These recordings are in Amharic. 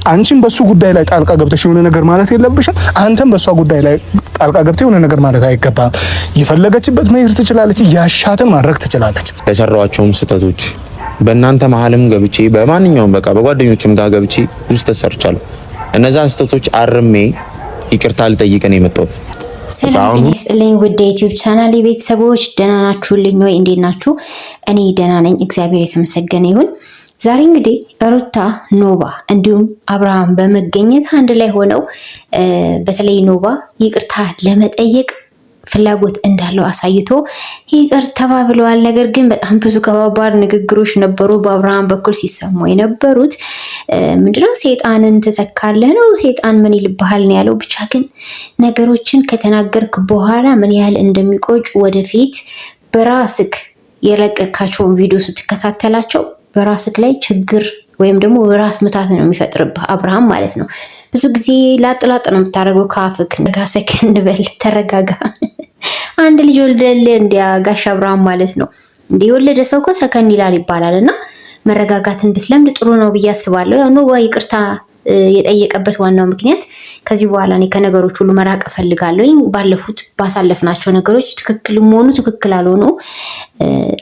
አንቺም በሱ ጉዳይ ላይ ጣልቃ ገብተሽ የሆነ ነገር ማለት የለብሽም። አንተም በሷ ጉዳይ ላይ ጣልቃ ገብተህ የሆነ ነገር ማለት አይገባም። የፈለገችበት መሄድ ትችላለች። ያሻትን ማድረግ ትችላለች። ለሰራኋቸውም ስህተቶች በእናንተ መሀልም ገብቼ በማንኛውም በቃ በጓደኞችም ጋር ገብቼ ብዙ ተሰርቻለሁ። እነዛን ስህተቶች አርሜ ይቅርታ ልጠይቅ ነው የመጣሁት። ሰላም ጤና ይስጥልኝ ውድ የዩቲዩብ ቻናል የቤተሰቦች ደህና ናችሁልኝ ወይ? እንዴት ናችሁ? እኔ ደህና ነኝ፣ እግዚአብሔር የተመሰገነ ይሁን። ዛሬ እንግዲህ ሩታ ኖባ እንዲሁም አብርሃም በመገኘት አንድ ላይ ሆነው በተለይ ኖባ ይቅርታ ለመጠየቅ ፍላጎት እንዳለው አሳይቶ ይቅር ተባብለዋል። ነገር ግን በጣም ብዙ ከባባድ ንግግሮች ነበሩ በአብርሃም በኩል ሲሰሙ የነበሩት። ምንድነው ሴጣንን ትተካለህ ነው፣ ሴጣን ምን ይልብሃል ነው ያለው። ብቻ ግን ነገሮችን ከተናገርክ በኋላ ምን ያህል እንደሚቆጭ ወደፊት በራስክ የለቀካቸውን ቪዲዮ ስትከታተላቸው በራስክ ላይ ችግር ወይም ደግሞ ራስ ምታት ነው የሚፈጥርብህ አብርሃም ማለት ነው። ብዙ ጊዜ ላጥላጥ ነው የምታደርገው ከአፍክ። ሰከን በል ተረጋጋ። አንድ ልጅ ወልደል እንዲያ ጋሽ አብርሃም ማለት ነው። እንደ የወለደ ሰው እኮ ሰከን ይላል ይባላል። እና መረጋጋትን ብትለምድ ጥሩ ነው ብዬ አስባለሁ። ያው ኖባ ይቅርታ የጠየቀበት ዋናው ምክንያት ከዚህ በኋላ እኔ ከነገሮች ሁሉ መራቅ እፈልጋለሁ። ባለፉት ባሳለፍናቸው ነገሮች ትክክል መሆኑ ትክክል አልሆኑ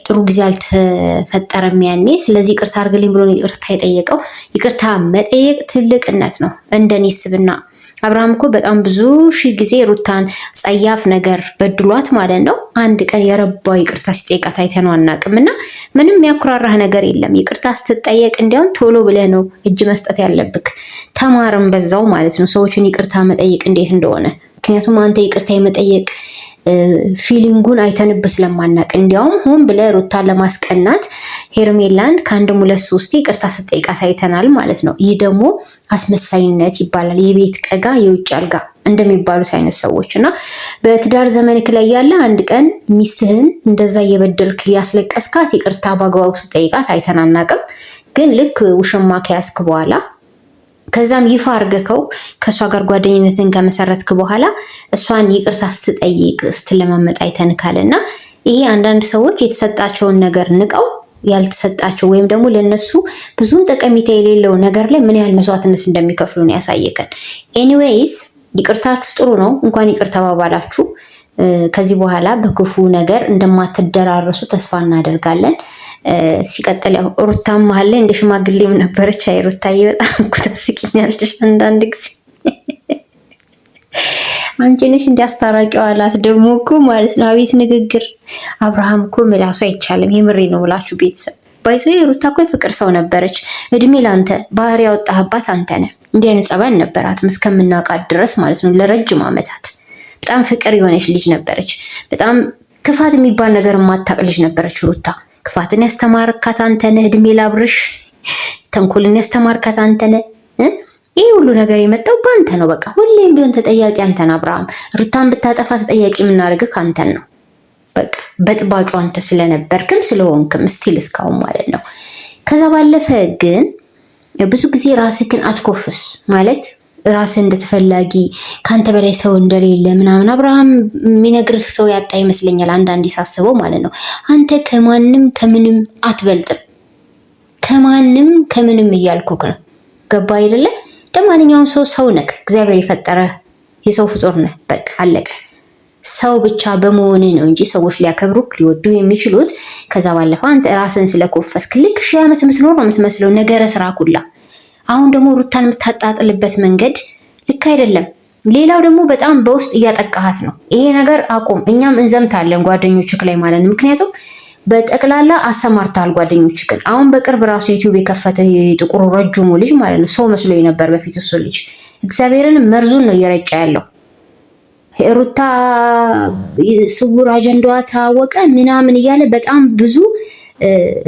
ጥሩ ጊዜ አልተፈጠረም ያኔ። ስለዚህ ይቅርታ አድርግልኝ ብሎ ይቅርታ የጠየቀው። ይቅርታ መጠየቅ ትልቅነት ነው እንደኔ ስብና አብርሃም እኮ በጣም ብዙ ሺህ ጊዜ ሩታን ጸያፍ ነገር በድሏት ማለት ነው። አንድ ቀን የረባ ይቅርታ ሲጠይቃት አይተነው አናውቅም። እና ምንም የሚያኩራራህ ነገር የለም። ይቅርታ ስትጠየቅ እንዲያውም ቶሎ ብለህ ነው እጅ መስጠት ያለብክ። ተማርም በዛው ማለት ነው ሰዎችን ይቅርታ መጠየቅ እንዴት እንደሆነ። ምክንያቱም አንተ ይቅርታ የመጠየቅ feeling ኡን አይተንብ ስለማናቅ እንዲያውም ሆን ብለህ ሩታን ለማስቀናት ሄርሜላን ከአንድም ሁለት ሶስቴ ይቅርታ ስትጠይቃት አይተናል ማለት ነው። ይህ ደግሞ አስመሳይነት ይባላል። የቤት ቀጋ የውጭ አልጋ እንደሚባሉት አይነት ሰዎች እና በትዳር ዘመንክ ላይ ያለ አንድ ቀን ሚስትህን እንደዛ እየበደልክ እያስለቀስካት ይቅርታ በአግባቡ ስትጠይቃት አይተናናቅም። ግን ልክ ውሽማ ከያዝክ በኋላ ከዛም ይፋ አርገከው ከእሷ ጋር ጓደኝነትን ከመሰረትክ በኋላ እሷን ይቅርታ ስትጠይቅ ስትለማመጥ አይተንካል። እና ይሄ አንዳንድ ሰዎች የተሰጣቸውን ነገር ንቀው ያልተሰጣቸው ወይም ደግሞ ለነሱ ብዙም ጠቀሜታ የሌለው ነገር ላይ ምን ያህል መስዋዕትነት እንደሚከፍሉ ነው ያሳየቀን። Anyways ይቅርታችሁ ጥሩ ነው። እንኳን ይቅር ተባባላችሁ። ከዚህ በኋላ በክፉ ነገር እንደማትደራረሱ ተስፋ እናደርጋለን። ሲቀጥል ያው ሩታም መሀል ላይ እንደ ሽማግሌም ነበረች። አይ ሩታዬ በጣም እኮ ታስቂኛለሽ አንዳንድ ጊዜ አንቺ ነሽ እንዲያስታራቂው አላት ደግሞ እኮ ማለት ነው። አቤት ንግግር! አብርሃም እኮ ምላሱ አይቻልም። የምሬ ነው ብላችሁ ቤተሰብ ባይዞ የሩታ እኮ የፍቅር ሰው ነበረች። እድሜ ላንተ ባህሪ ያወጣህባት አንተ ነህ። እንዲህ አይነት ጸባይ አልነበራትም እስከምናውቃት ድረስ ማለት ነው ለረጅም ዓመታት በጣም ፍቅር የሆነች ልጅ ነበረች። በጣም ክፋት የሚባል ነገር የማታውቅ ልጅ ነበረች ሩታ። ክፋትን ያስተማርካት አንተ ነህ። እድሜ ላብርሽ። ተንኮልን ያስተማርካት አንተ ነህ። ይህ ሁሉ ነገር የመጣው በአንተ ነው። በቃ ሁሌም ቢሆን ተጠያቂ አንተን አብርሃም። ሩታን ብታጠፋ ተጠያቂ የምናደርግህ አንተን ነው። በቃ በጥባጩ አንተ ስለነበርክም ስለሆንክም still እስካሁን ማለት ነው። ከዛ ባለፈ ግን ብዙ ጊዜ ራስህን አትኮፍስ ማለት ራስህ እንደተፈላጊ ከአንተ በላይ ሰው እንደሌለ ምናምን አብርሃም የሚነግርህ ሰው ያጣ ይመስለኛል አንዳንዴ ሳስበው ማለት ነው። አንተ ከማንም ከምንም አትበልጥም። ከማንም ከምንም እያልኩክ ነው። ገባ አይደለ? ለማንኛውም ሰው ሰው ነክ እግዚአብሔር የፈጠረ የሰው ፍጡር ነህ። በቃ አለቀ። ሰው ብቻ በመሆንህ ነው እንጂ ሰዎች ሊያከብሩክ ሊወዱ የሚችሉት። ከዛ ባለፈ አንተ ራስን ስለኮፈስክ ልክ ሺህ ዓመት የምትኖር ነው የምትመስለው ነገረ ስራ ኩላ። አሁን ደግሞ ሩታን የምታጣጥልበት መንገድ ልክ አይደለም። ሌላው ደግሞ በጣም በውስጥ እያጠቃሃት ነው። ይሄ ነገር አቁም። እኛም እንዘምታለን ጓደኞችክ ላይ ማለት ነው። ምክንያቱም በጠቅላላ አሰማርተሃል ጓደኞችክን። አሁን በቅርብ ራሱ ዩቲዩብ የከፈተው ጥቁሩ ረጅሙ ልጅ ማለት ነው ሰው መስሎ ነበር በፊት እሱ ልጅ እግዚአብሔርን መርዙን ነው እየረጨ ያለው። ሩታ ስውር አጀንዳዋ ታወቀ ምናምን እያለ በጣም ብዙ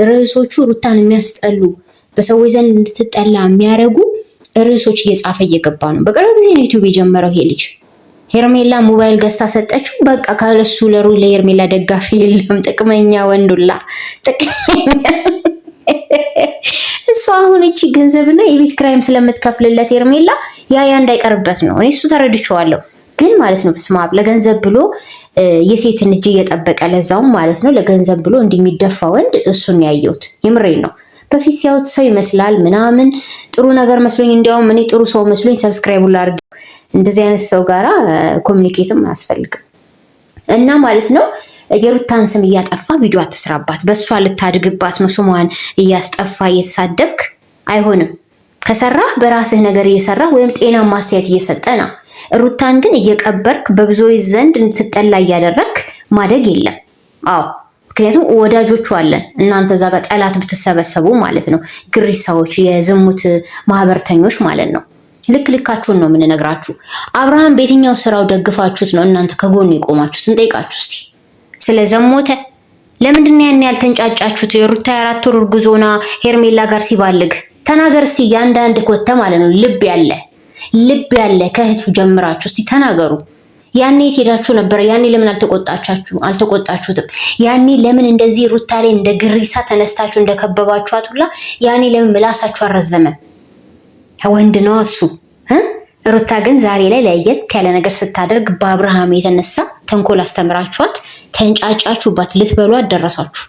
ርዕሶቹ ሩታን የሚያስጠሉ በሰዎች ዘንድ እንድትጠላ የሚያደርጉ ርዕሶች እየጻፈ እየገባ ነው። በቅርብ ጊዜ ነው ዩቲዩብ የጀመረው ይሄ ልጅ። ሄርሜላ ሞባይል ገዝታ ሰጠችው። በቃ ካለሱ ለሩ ለሄርሜላ ደጋፊ የለም። ጥቅመኛ ወንዱላ ጥቅመኛ እሱ አሁን እቺ ገንዘብና የቤት ክራይም ስለምትከፍልለት ሄርሜላ ያ ያ እንዳይቀርበት ነው። እኔ እሱ ተረድቼዋለሁ። ግን ማለት ነው በስመ አብ ለገንዘብ ብሎ የሴትን እጅ እየጠበቀ ለዛውም ማለት ነው ለገንዘብ ብሎ እንዲህ የሚደፋ ወንድ እሱን ያየሁት የምሬን ነው። በፊት ሲያዩት ሰው ይመስላል ምናምን ጥሩ ነገር መስሎኝ፣ እንዲያውም እኔ ጥሩ ሰው መስሎኝ subscribe ላድርግ። እንደዚህ አይነት ሰው ጋራ communicate ም አያስፈልግም እና ማለት ነው። የሩታን ስም እያጠፋ ቪዲዮ አትስራባት። በእሷ ልታድግባት ነው። ስሟን እያስጠፋ እየተሳደብክ አይሆንም። ከሰራህ በራስህ ነገር እየሰራህ ወይም ጤናማ አስተያየት እየሰጠ ነው። ሩታን ግን እየቀበርክ በብዙዎች ዘንድ እንድትጠላ እያደረግክ ማደግ የለም። አዎ ምክንያቱም ወዳጆቹ አለን። እናንተ እዛ ጋር ጠላት ብትሰበሰቡ ማለት ነው፣ ግሪሳዎች፣ የዝሙት ማህበርተኞች ማለት ነው። ልክ ልካችሁን ነው የምንነግራችሁ። አብርሃም በየትኛው ስራው ደግፋችሁት ነው እናንተ ከጎኑ የቆማችሁት? እንጠይቃችሁ እስቲ። ስለዘሞተ ለምንድን ነው ያን ያልተንጫጫችሁት? ሩታ የ4 ወር እርጉዝ ሆና ሄርሜላ ጋር ሲባልግ ተናገር እስቲ። ያንዳንድ ኮተ ማለት ነው ልብ ያለ ልብ ያለ ከእህቱ ጀምራችሁ እስቲ ተናገሩ። ያኔ የት ሄዳችሁ ነበር? ያኔ ለምን አልተቆጣቻችሁ አልተቆጣችሁትም? ያኔ ለምን እንደዚህ ሩታ ላይ እንደ ግሪሳ ተነስታችሁ እንደከበባችኋት ሁላ ያኔ ለምን ምላሳችሁ አልረዘመም? ወንድ ነው እሱ። ሩታ ግን ዛሬ ላይ ለየት ያለ ነገር ስታደርግ በአብርሃም የተነሳ ተንኮል አስተምራችኋት ተንጫጫችሁባት፣ ልትበሉ አደረሳችሁ።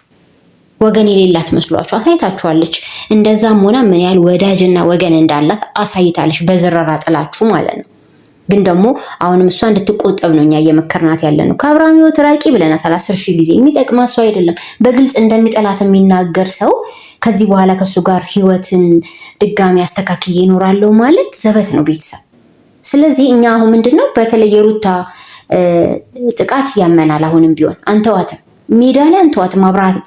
ወገን የሌላት መስሏችሁ አሳይታችኋለች። እንደዛም ሆና ምን ያህል ወዳጅና ወገን እንዳላት አሳይታለች፣ በዝረራ ጥላችሁ ማለት ነው። ግን ደግሞ አሁንም እሷ እንድትቆጠብ ነው እኛ እየመከርናት ያለ ነው። ከአብርሃም ሕይወት ራቂ ብለናታል 10,000 ጊዜ። የሚጠቅማ ሰው አይደለም። በግልጽ እንደሚጠላት የሚናገር ሰው ከዚህ በኋላ ከእሱ ጋር ህይወትን ድጋሚ አስተካክዬ እኖራለሁ ማለት ዘበት ነው ቤተሰብ። ስለዚህ እኛ አሁን ምንድን ነው በተለይ የሩታ ጥቃት ያመናል። አሁንም ቢሆን አንተዋትም፣ ሜዳ ላይ አንተዋትም።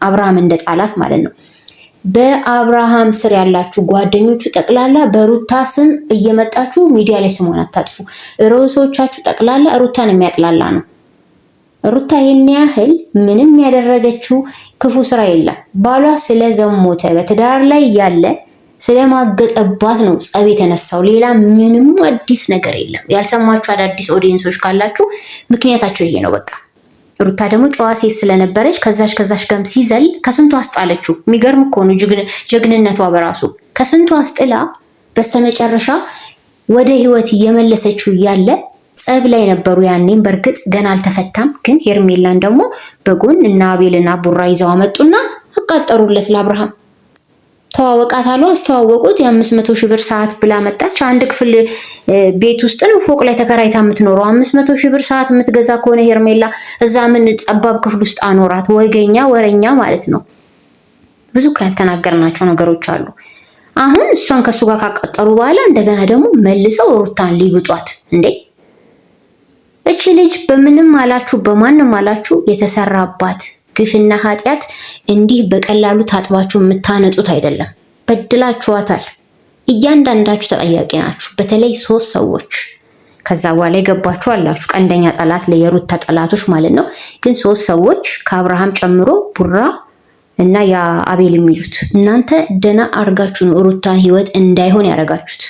አብርሃም እንደ ጣላት ማለት ነው። በአብርሃም ስር ያላችሁ ጓደኞቹ ጠቅላላ በሩታ ስም እየመጣችሁ ሚዲያ ላይ ስሟን አታጥፉ። ርዕሶቻችሁ ጠቅላላ ሩታን የሚያጥላላ ነው። ሩታ ይህን ያህል ምንም ያደረገችው ክፉ ስራ የለም። ባሏ ስለዘሞተ በትዳር ላይ ያለ ስለማገጠባት ነው ጸብ የተነሳው። ሌላ ምንም አዲስ ነገር የለም። ያልሰማችሁ አዳዲስ audience ኦች ካላችሁ ምክንያታቸው ይሄ ነው በቃ። ሩታ ደግሞ ጨዋ ሴት ስለነበረች ከዛች ከዛች ጋም ሲዘል ከስንቱ አስጣለችው። የሚገርም እኮ ነው ጀግንነቷ በራሱ ከስንቱ አስጥላ በስተመጨረሻ ወደ ህይወት እየመለሰችው እያለ ጸብ ላይ ነበሩ። ያኔም በእርግጥ ገና አልተፈታም፣ ግን ሄርሜላን ደግሞ በጎን እና አቤልና ቡራ ይዘው አመጡና አቃጠሩለት ለአብርሃም። ተዋወቃት አሉ፣ አስተዋወቁት። የ500,000 ብር ሰዓት ብላ መጣች። አንድ ክፍል ቤት ውስጥ ነው ፎቅ ላይ ተከራይታ የምትኖረው። 500,000 ብር ሰዓት የምትገዛ ከሆነ ሄርሜላ እዛ ምን ጠባብ ክፍል ውስጥ አኖራት? ወገኛ ወረኛ ማለት ነው። ብዙ ያልተናገርናቸው ነገሮች አሉ። አሁን እሷን ከእሱ ጋር ካቃጠሩ በኋላ እንደገና ደግሞ መልሰው ሩታን ሊግጧት እንዴ! እቺ ልጅ በምንም አላችሁ በማንም አላችሁ የተሰራባት ግፍና ኃጢአት እንዲህ በቀላሉ ታጥባችሁ የምታነጡት አይደለም። በድላችኋታል። እያንዳንዳችሁ ተጠያቂ ናችሁ። በተለይ ሶስት ሰዎች ከዛ በኋላ የገባችሁ አላችሁ፣ ቀንደኛ ጠላት ለየሩታ ጠላቶች ማለት ነው። ግን ሶስት ሰዎች ከአብርሃም ጨምሮ ቡራ እና ያ አቤል የሚሉት እናንተ ደና አርጋችሁ ነው ሩታን ህይወት እንዳይሆን ያደረጋችሁት።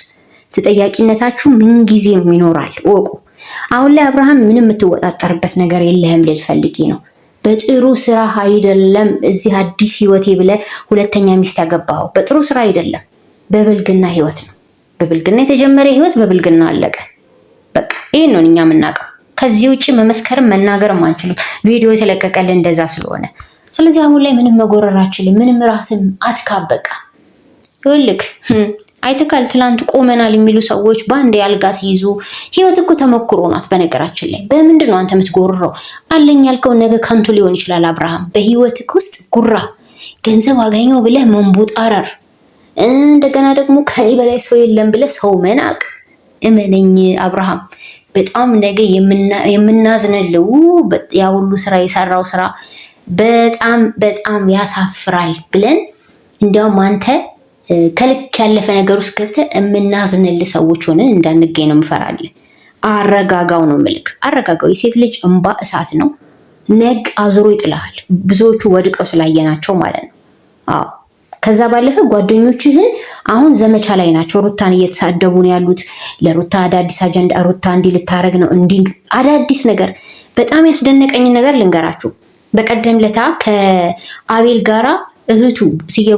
ተጠያቂነታችሁ ምንጊዜም ይኖራል፣ እወቁ። አሁን ላይ አብርሃም ምንም የምትወጣጠርበት ነገር የለህም ልል ፈልጌ ነው። በጥሩ ስራ አይደለም እዚህ አዲስ ህይወቴ ብለህ ሁለተኛ ሚስት ያገባኸው በጥሩ ስራ አይደለም፣ በብልግና ህይወት ነው። በብልግና የተጀመረ ህይወት በብልግና አለቀ። በቃ ይሄን ነው እኛ የምናውቀው። ከዚህ ውጭ መመስከርም መናገርም አንችልም፣ ቪዲዮ የተለቀቀልን እንደዛ ስለሆነ። ስለዚህ አሁን ላይ ምንም መጎረር አችልም። ምንም ራስም አትካበቃ ይኸውልህ አይተካል ትላንት ቆመናል የሚሉ ሰዎች በአንድ አልጋ ሲይዙ፣ ህይወት እኮ ተሞክሮ ናት። በነገራችን ላይ በምንድን ነው አንተ የምትጎርረው? አለኝ ያልከው ነገ ከንቱ ሊሆን ይችላል። አብርሃም በህይወትክ ውስጥ ጉራ፣ ገንዘብ አገኘው ብለህ መንቦጣረር፣ እንደገና ደግሞ ከኔ በላይ ሰው የለም ብለህ ሰው መናቅ። እመነኝ አብርሃም በጣም ነገ የምናዝንልው ያ ሁሉ ስራ የሰራው ስራ በጣም በጣም ያሳፍራል ብለን እንዲያውም አንተ ከልክ ያለፈ ነገር ውስጥ ገብተህ የምናዝንል ሰዎች ሆነን እንዳንገኝ ነው ምፈራለን። አረጋጋው ነው ምልክ አረጋጋው። የሴት ልጅ እንባ እሳት ነው። ነግ አዙሮ ይጥልሃል። ብዙዎቹ ወድቀው ስላየናቸው ማለት ነው። አዎ ከዛ ባለፈ ጓደኞችህን አሁን ዘመቻ ላይ ናቸው። ሩታን እየተሳደቡ ነው ያሉት። ለሩታ አዳዲስ አጀንዳ፣ ሩታ እንዲህ ልታረግ ነው እንዲህ አዳዲስ ነገር። በጣም ያስደነቀኝ ነገር ልንገራችሁ። በቀደም ለታ ከአቤል ጋራ እህቱ ስዬ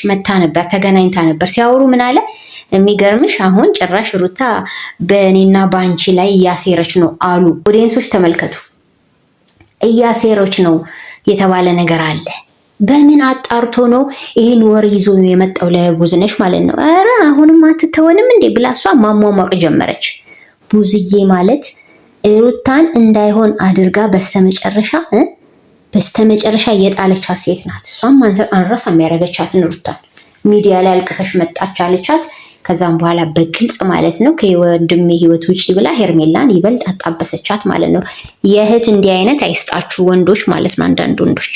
መታ ነበር፣ ተገናኝታ ነበር። ሲያወሩ ምን አለ የሚገርምሽ፣ አሁን ጭራሽ ሩታ በእኔና በአንቺ ላይ እያሴረች ነው አሉ። audience ኦች ተመልከቱ፣ እያሴረች ነው የተባለ ነገር አለ። በምን አጣርቶ ነው ይህን ወሬ ይዞ የመጣው ለቡዝነሽ ማለት ነው? ኧረ አሁንም አትተወንም እንዴ ብላ እሷ ማሟሟቅ ጀመረች። ቡዝዬ ማለት ሩታን እንዳይሆን አድርጋ በስተመጨረሻ የጣለቻት ሴት ናት። እሷም አንረሳም ያደረገቻትን ሩታን ሚዲያ ላይ አልቅሰሽ መጣች አለቻት። ከዛም በኋላ በግልጽ ማለት ነው ከወንድሜ ህይወት ውጪ ብላ ሄርሜላን ይበልጥ አጣበሰቻት ማለት ነው። የእህት እንዲህ አይነት አይስጣችሁ ወንዶች ማለት ነው። አንዳንድ ወንዶች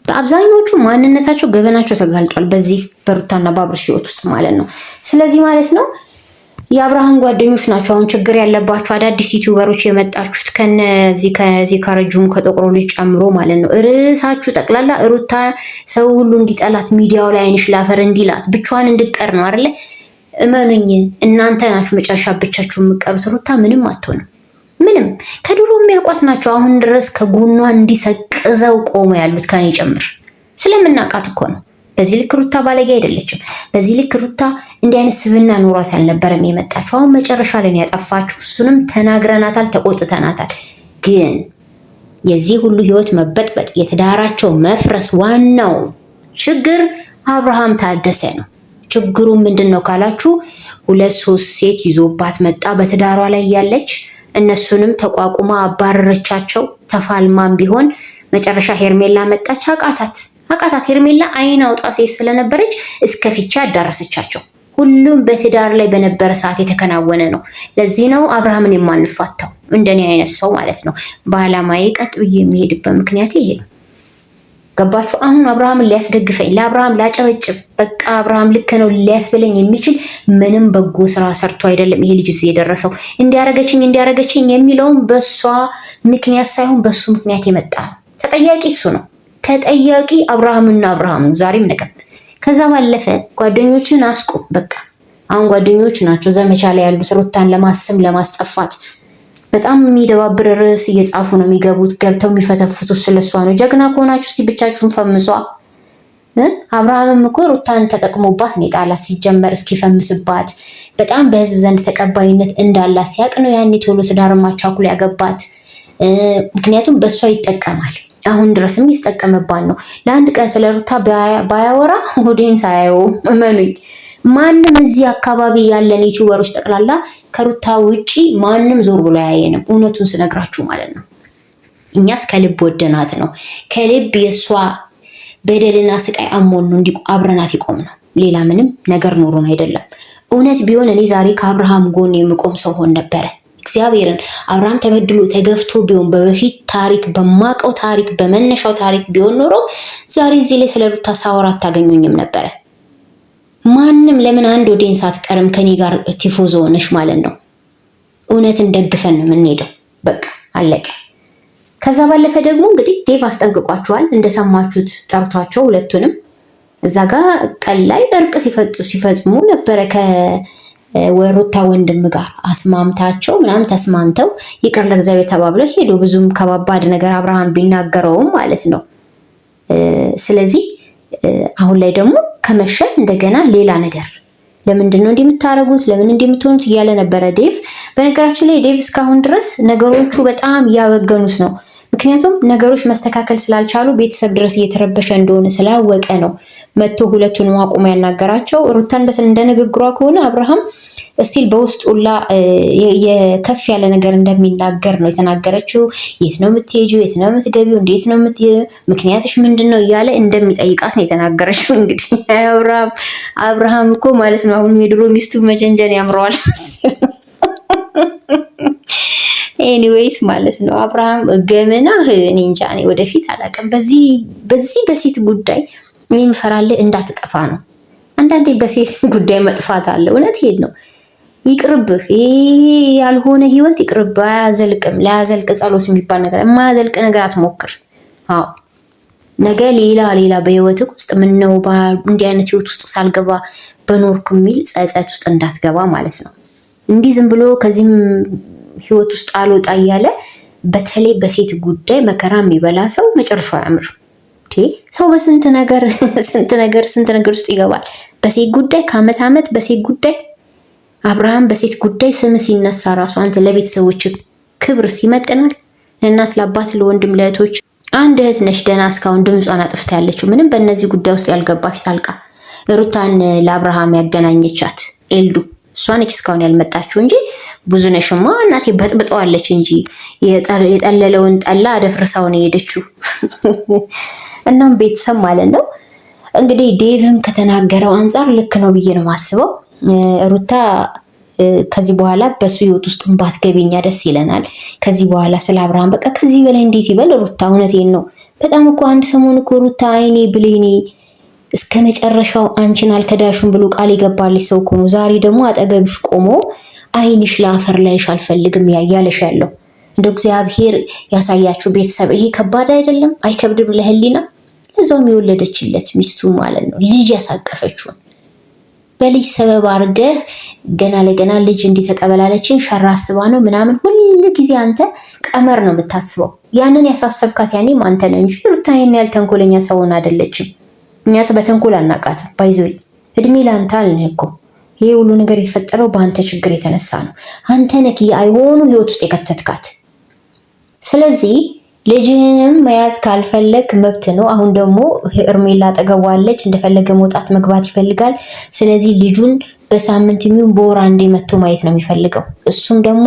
በአብዛኞቹ ማንነታቸው ገበናቸው ተጋልጧል በዚህ በሩታና በአብርሽ ህይወት ውስጥ ማለት ነው። ስለዚህ ማለት ነው የአብርሃም ጓደኞች ናቸው አሁን ችግር ያለባቸው አዳዲስ YouTuber ኦች የመጣችሁት ከነዚህ ከዚህ ከረጅሙ ከጠቁሮ ልጅ ጨምሮ ማለት ነው። ርዕሳችሁ ጠቅላላ ሩታ ሰው ሁሉ እንዲጠላት ሚዲያው ላይ አይንሽ ላፈር እንዲላት ብቻዋን እንድቀር ነው አይደለ? እመኑኝ እናንተ ናችሁ መጨረሻ ብቻችሁ የምትቀሩት። ሩታ ምንም አትሆንም። ምንም ከድሮ የሚያውቋት ናቸው። አሁን ድረስ ከጎኗ እንዲሰቅዘው ቆሞ ያሉት ከኔ ጭምር ስለምናውቃት እኮ ነው። በዚህ ልክ ሩታ ባለጌ አይደለችም። በዚህ ልክ ሩታ እንዲህ አይነት ስብና ኖሯት አልነበረም የመጣችው። አሁን መጨረሻ ላይ ነው ያጠፋችው። እሱንም ተናግረናታል፣ ተቆጥተናታል። ግን የዚህ ሁሉ ህይወት መበጥበጥ፣ የትዳራቸው መፍረስ ዋናው ችግር አብርሃም ታደሰ ነው። ችግሩ ምንድን ነው ካላችሁ ሁለት ሶስት ሴት ይዞባት መጣ በትዳሯ ላይ ያለች እነሱንም ተቋቁማ አባረረቻቸው። ተፋልማም ቢሆን መጨረሻ ሄርሜላ መጣች፣ አቃታት አቃታት። ሄርሜላ አይን አውጣ ሴት ስለነበረች እስከ ፊቻ አዳረሰቻቸው። ሁሉም በትዳር ላይ በነበረ ሰዓት የተከናወነ ነው። ለዚህ ነው አብርሃምን የማንፋታው እንደኔ አይነት ሰው ማለት ነው። በአላማዬ ቀጥ ብዬ የሚሄድበት ምክንያት ይሄ ነው። ገባችሁ? አሁን አብርሃምን ሊያስደግፈኝ ለአብርሃም ላጨበጭብ በቃ አብርሃም ልክ ነው ሊያስብለኝ የሚችል ምንም በጎ ስራ ሰርቶ አይደለም ይሄ ልጅ እዚህ የደረሰው። እንዲያረገችኝ እንዲያረገችኝ የሚለውም በእሷ ምክንያት ሳይሆን በእሱ ምክንያት የመጣ ነው። ተጠያቂ እሱ ነው። ተጠያቂ አብርሃምና አብርሃም ነው ዛሬም ነገም። ከዛ ባለፈ ጓደኞችን አስቁም። በቃ አሁን ጓደኞች ናቸው ዘመቻ ላይ ያሉት ሩታን ለማስም ለማስጠፋት በጣም የሚደባብር ርዕስ እየጻፉ ነው የሚገቡት። ገብተው የሚፈተፍቱት ስለሷ ነው። ጀግና ከሆናችሁ እስቲ ብቻችሁን ፈምሷ። አብርሃምም እኮ ሩታን ተጠቅሞባት ነው የጣላት። ሲጀመር እስኪፈምስባት በጣም በህዝብ ዘንድ ተቀባይነት እንዳላት ሲያቅ ነው ያኔ ቶሎ ትዳር ማቻኩል ያገባት። ምክንያቱም በእሷ ይጠቀማል። አሁን ድረስም እየተጠቀመባት ነው። ለአንድ ቀን ስለ ሩታ ባያወራ ሆዴን ሳያየው እመኑኝ። ማንም እዚህ አካባቢ ያለን YouTuber ኦች ጠቅላላ ከሩታ ውጪ ማንም ዞር ብሎ አያየንም። እውነቱን ስነግራችሁ ማለት ነው። እኛስ ከልብ ወደናት ነው። ከልብ የእሷ በደልና ስቃይ አሞን ነው እንዲህ አብረናት የቆም ነው። ሌላ ምንም ነገር ኖሮን አይደለም። እውነት ቢሆን እኔ ዛሬ ከአብርሃም ጎን የምቆም ሰው ሆን ነበረ። እግዚአብሔርን አብርሃም ተበድሎ ተገፍቶ ቢሆን በበፊት ታሪክ በማቀው ታሪክ በመነሻው ታሪክ ቢሆን ኖሮ ዛሬ እዚህ ላይ ስለ ሩታ ሳወራ አታገኙኝም ነበረ። ማንም ለምን አንድ audience አትቀርም ከኔ ጋር ቲፎዞ ሆነሽ ማለት ነው። እውነትን ደግፈን ነው የምንሄደው። በቃ አለቀ። ከዛ ባለፈ ደግሞ እንግዲህ ዴቭ አስጠንቅቋቸዋል። እንደሰማችሁት ጠርቷቸው ሁለቱንም እዛ ጋር ቀን ላይ እርቅ ሲፈጽሙ ነበረ ከሩታ ወንድም ጋር አስማምታቸው ምናምን ተስማምተው ይቅር ለእግዚአብሔር ተባብለው ሄዱ። ብዙም ከባባድ ነገር አብርሃም ቢናገረውም ማለት ነው። ስለዚህ አሁን ላይ ደግሞ ከመሸ እንደገና ሌላ ነገር ለምንድን ነው እንዲህ የምታደርጉት? ለምን እንዲህ የምትሆኑት? እያለ ነበረ ዴቭ። በነገራችን ላይ ዴቭ እስካሁን ድረስ ነገሮቹ በጣም እያበገኑት ነው። ምክንያቱም ነገሮች መስተካከል ስላልቻሉ ቤተሰብ ድረስ እየተረበሸ እንደሆነ ስላወቀ ነው መጥቶ ሁለቱን አቁሞ ያናገራቸው። ሩታ እንደ ንግግሯ ከሆነ አብርሃም still በውስጡላ የከፍ ያለ ነገር እንደሚናገር ነው የተናገረችው። የት ነው የምትሄጂው? የት ነው የምትገቢው? እንዴት ነው ምክንያትሽ ምንድን ነው እያለ እንደሚጠይቃት ነው የተናገረችው። እንግዲህ አብርሃም እኮ ማለት ነው አሁንም የድሮ ሚስቱ መጀንጀን ያምረዋል። Anyways ማለት ነው አብርሃም ገመና እኔ እንጃ፣ እኔ ወደፊት አላውቅም። በዚህ በዚህ በሴት ጉዳይ እኔ የምፈራልህ እንዳትጠፋ ነው። አንዳንዴ በሴት ጉዳይ መጥፋት አለ። እውነት ሄድ ነው ይቅርብህ። ይሄ ያልሆነ ህይወት ይቅርብህ። አያዘልቅም። ላያዘልቅ ጸሎት የሚባል ነገር የማያዘልቅ ነገር አትሞክር። አዎ ነገ ሌላ ሌላ በህይወት ውስጥ ምነው እንዲህ አይነት ህይወት ውስጥ ሳልገባ በኖርኩ የሚል ጸጸት ውስጥ እንዳትገባ ማለት ነው። እንዲህ ዝም ብሎ ከዚህም ህይወት ውስጥ አልወጣ እያለ በተለይ በሴት ጉዳይ መከራ የሚበላ ሰው መጨረሻው አያምርም። ሰው በስንት ነገር ስንት ነገር ስንት ነገር ውስጥ ይገባል። በሴት ጉዳይ ከአመት አመት በሴት ጉዳይ አብርሃም በሴት ጉዳይ ስም ሲነሳ ራሱ አንተ ለቤተሰቦች ክብር ሲመጥናል? ለእናት ለአባት፣ ለወንድም ለእህቶች አንድ እህት ነሽ ደህና እስካሁን ድምጿን አጥፍታ ያለችው ምንም በእነዚህ ጉዳይ ውስጥ ያልገባች ታልቃ ሩታን ለአብርሃም ያገናኘቻት ኤልዱ እሷ ነች እስካሁን ያልመጣችው እንጂ ብዙነሽማ እናቴ በጥብጠዋለች እንጂ የጠለለውን ጠላ አደፍርሳው ነው የሄደችው። እናም ቤተሰብ ማለት ነው እንግዲህ ዴቭም ከተናገረው አንጻር ልክ ነው ብዬ ነው የማስበው። ሩታ ከዚህ በኋላ በሱ ህይወት ውስጥ ባትገቢኛ ደስ ይለናል። ከዚህ በኋላ ስለ አብርሃም በቃ ከዚህ በላይ እንዴት ይበል ሩታ? እውነቴን ነው። በጣም እኮ አንድ ሰሞን እኮ ሩታ አይኔ ብሌኔ እስከ መጨረሻው አንቺን አልከዳሽም ብሎ ቃል የገባልሽ ሰው እኮ ነው። ዛሬ ደግሞ አጠገብሽ ቆሞ አይንሽ ለአፈር ላይሽ አልፈልግም ያያለሽ ያለው እንደ እግዚአብሔር ያሳያችሁ ቤተሰብ። ይሄ ከባድ አይደለም? አይከብድም ለህሊና? ለዛውም የወለደችለት ሚስቱ ማለት ነው ልጅ ያሳቀፈችውን በልጅ ሰበብ አድርገህ ገና ለገና ልጅ እንዲህ ተቀበላለችን ሸራ አስባ ነው ምናምን። ሁል ጊዜ አንተ ቀመር ነው የምታስበው። ያንን ያሳሰብካት ያኔም አንተ ነው እንጂ ሩታ ይሄን ያህል ተንኮለኛ ሰውን አይደለችም። እኛ በተንኮል አናቃትም። by the way እድሜ ለአንተ አልን እኮ ይሄ ሁሉ ነገር የተፈጠረው በአንተ ችግር የተነሳ ነው። አንተ ነህ የአይሆኑ ህይወት ውስጥ የከተትካት። ስለዚህ ልጅህንም መያዝ ካልፈለግ መብት ነው። አሁን ደግሞ ሄርሜላ አጠገቧ አለች፣ እንደፈለገ መውጣት መግባት ይፈልጋል። ስለዚህ ልጁን በሳምንት የሚሆን በወር አንዴ መጥቶ ማየት ነው የሚፈልገው። እሱም ደግሞ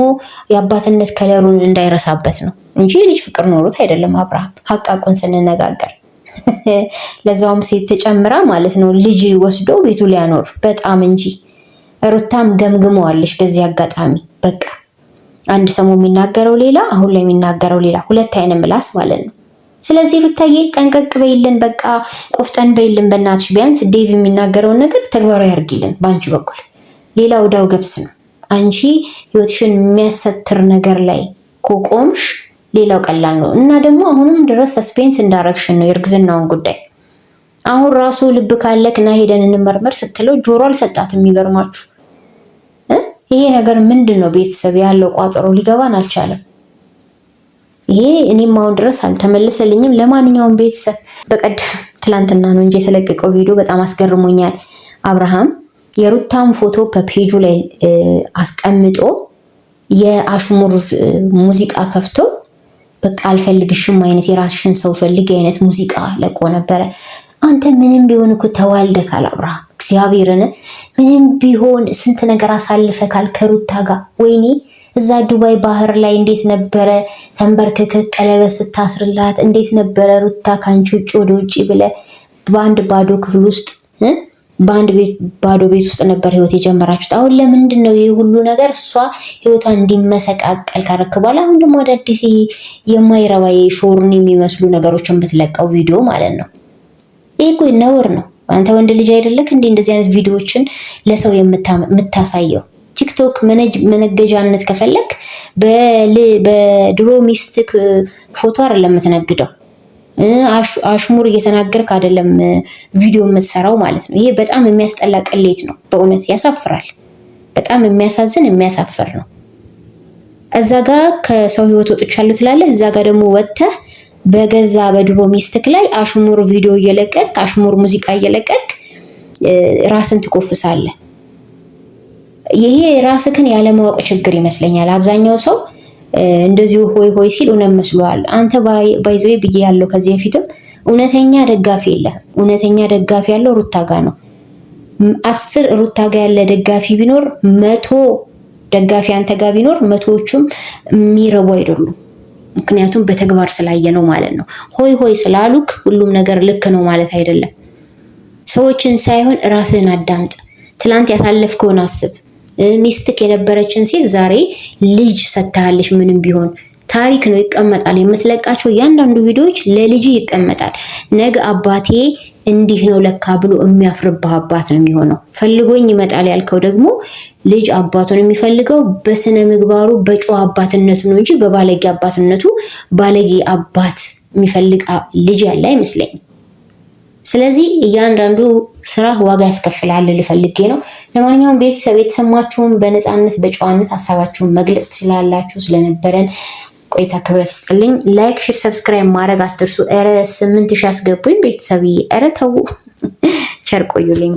የአባትነት ከለሩን እንዳይረሳበት ነው እንጂ ልጅ ፍቅር ኖሮት አይደለም። አብርሃም ሀቃቁን ስንነጋገር ለዛውም ሴት ተጨምራ ማለት ነው ልጅ ወስዶ ቤቱ ሊያኖር በጣም እንጂ። ሩታም ገምግመዋለች በዚህ አጋጣሚ በቃ አንድ ሰው የሚናገረው ሌላ፣ አሁን ላይ የሚናገረው ሌላ፣ ሁለት አይነት ምላስ ማለት ነው። ስለዚህ ሩታዬ ጠንቀቅ በይልን፣ በቃ ቆፍጠን በይልን በእናትሽ። ቢያንስ ዴቭ የሚናገረውን ነገር ተግባራዊ ያርጊልን በአንቺ በኩል። ሌላው እዳው ገብስ ነው። አንቺ ህይወትሽን የሚያሰትር ነገር ላይ ከቆምሽ ሌላው ቀላል ነው። እና ደግሞ አሁንም ድረስ suspense እንዳረግሽን ነው የእርግዝናውን ጉዳይ። አሁን ራሱ ልብ ካለክ ና ሄደን እንመርመር ስትለው ጆሮ አልሰጣትም። የሚገርማችሁ ይሄ ነገር ምንድን ነው? ቤተሰብ ያለው ቋጠሮ ሊገባን አልቻለም። ይሄ እኔም አሁን ድረስ አልተመለሰልኝም። ለማንኛውም ቤተሰብ በቀደም ትላንትና ነው እንጂ የተለቀቀው ቪዲዮ በጣም አስገርሞኛል። አብርሃም የሩታን ፎቶ በፔጁ ላይ አስቀምጦ የአሽሙር ሙዚቃ ከፍቶ በቃ አልፈልግሽም አይነት የራስሽን ሰው ፈልግ አይነት ሙዚቃ ለቆ ነበረ። አንተ ምንም ቢሆን እኮ ተዋልደካል አብርሃም፣ እግዚአብሔርን ምንም ቢሆን ስንት ነገር አሳልፈካል ከሩታ ጋር። ወይኔ እዛ ዱባይ ባህር ላይ እንዴት ነበረ ተንበርክከ ቀለበት ስታስርላት እንዴት ነበረ ሩታ ከአንቺ ውጭ ወደ ውጭ ብለ በአንድ ባዶ ክፍል ውስጥ በአንድ ቤት ባዶ ቤት ውስጥ ነበር ህይወት የጀመራችሁት። አሁን ለምንድን ነው ይህ ሁሉ ነገር? እሷ ህይወቷ እንዲመሰቃቀል ካረክ በኋላ አሁን ደግሞ አዳዲስ የማይረባ የሾርን የሚመስሉ ነገሮችን ብትለቀው ቪዲዮ ማለት ነው። ይህ እኮ ነውር ነው። አንተ ወንድ ልጅ አይደለክ እንዴ እንደዚህ አይነት ቪዲዮዎችን ለሰው የምታሳየው? ቲክቶክ መነገጃነት ከፈለክ በድሮ ሚስትክ ፎቶ አይደለም የምትነግደው፣ አሽሙር እየተናገርክ አይደለም ቪዲዮ የምትሰራው ማለት ነው። ይሄ በጣም የሚያስጠላ ቅሌት ነው። በእውነት ያሳፍራል። በጣም የሚያሳዝን የሚያሳፍር ነው። እዛ ጋ ከሰው ህይወት ወጥቻለሁ ትላለህ፣ እዛ ጋ ደግሞ ወጥተህ በገዛ በድሮ ሚስትክ ላይ አሽሙር ቪዲዮ እየለቀቅ አሽሙር ሙዚቃ እየለቀቅ ራስን ትኮፍሳለህ። ይሄ ራስክን ያለማወቅ ችግር ይመስለኛል። አብዛኛው ሰው እንደዚሁ ሆይ ሆይ ሲል እውነት መስሎሃል። አንተ by the way ብዬ ያለው ከዚህ በፊትም እውነተኛ ደጋፊ የለህም። እውነተኛ ደጋፊ ያለው ሩታ ጋ ነው። 10 ሩታ ጋ ያለ ደጋፊ ቢኖር 100 ደጋፊ አንተ ጋ ቢኖር መቶዎቹም የሚረቡ አይደሉም። ምክንያቱም በተግባር ስላየ ነው ማለት ነው። ሆይ ሆይ ስላሉክ ሁሉም ነገር ልክ ነው ማለት አይደለም። ሰዎችን ሳይሆን ራስህን አዳምጥ። ትላንት ያሳለፍከውን አስብ። ሚስትክ የነበረችን ሴት ዛሬ ልጅ ሰጥታለች። ምንም ቢሆን ታሪክ ነው፣ ይቀመጣል። የምትለቃቸው እያንዳንዱ ቪዲዮዎች ለልጅ ይቀመጣል። ነገ አባቴ እንዲህ ነው ለካ ብሎ የሚያፍርብህ አባት ነው የሚሆነው። ፈልጎኝ ይመጣል ያልከው ደግሞ ልጅ አባቱን የሚፈልገው በስነ ምግባሩ በጨዋ አባትነቱ ነው እንጂ በባለጌ አባትነቱ ባለጌ አባት የሚፈልግ ልጅ ያለ አይመስለኝም። ስለዚህ እያንዳንዱ ስራ ዋጋ ያስከፍላል ልፈልጌ ነው። ለማንኛውም ቤተሰብ የተሰማችሁን በነፃነት በጨዋነት ሀሳባችሁን መግለጽ ትችላላችሁ። ስለነበረን ቆይታ ክብረት ይስጥልኝ። like፣ share፣ subscribe ማድረግ አትርሱ። ኧረ 8000 አስገቡኝ ቤተሰብዬ። ኧረ ተው፣ ቸር ቆዩልኝ።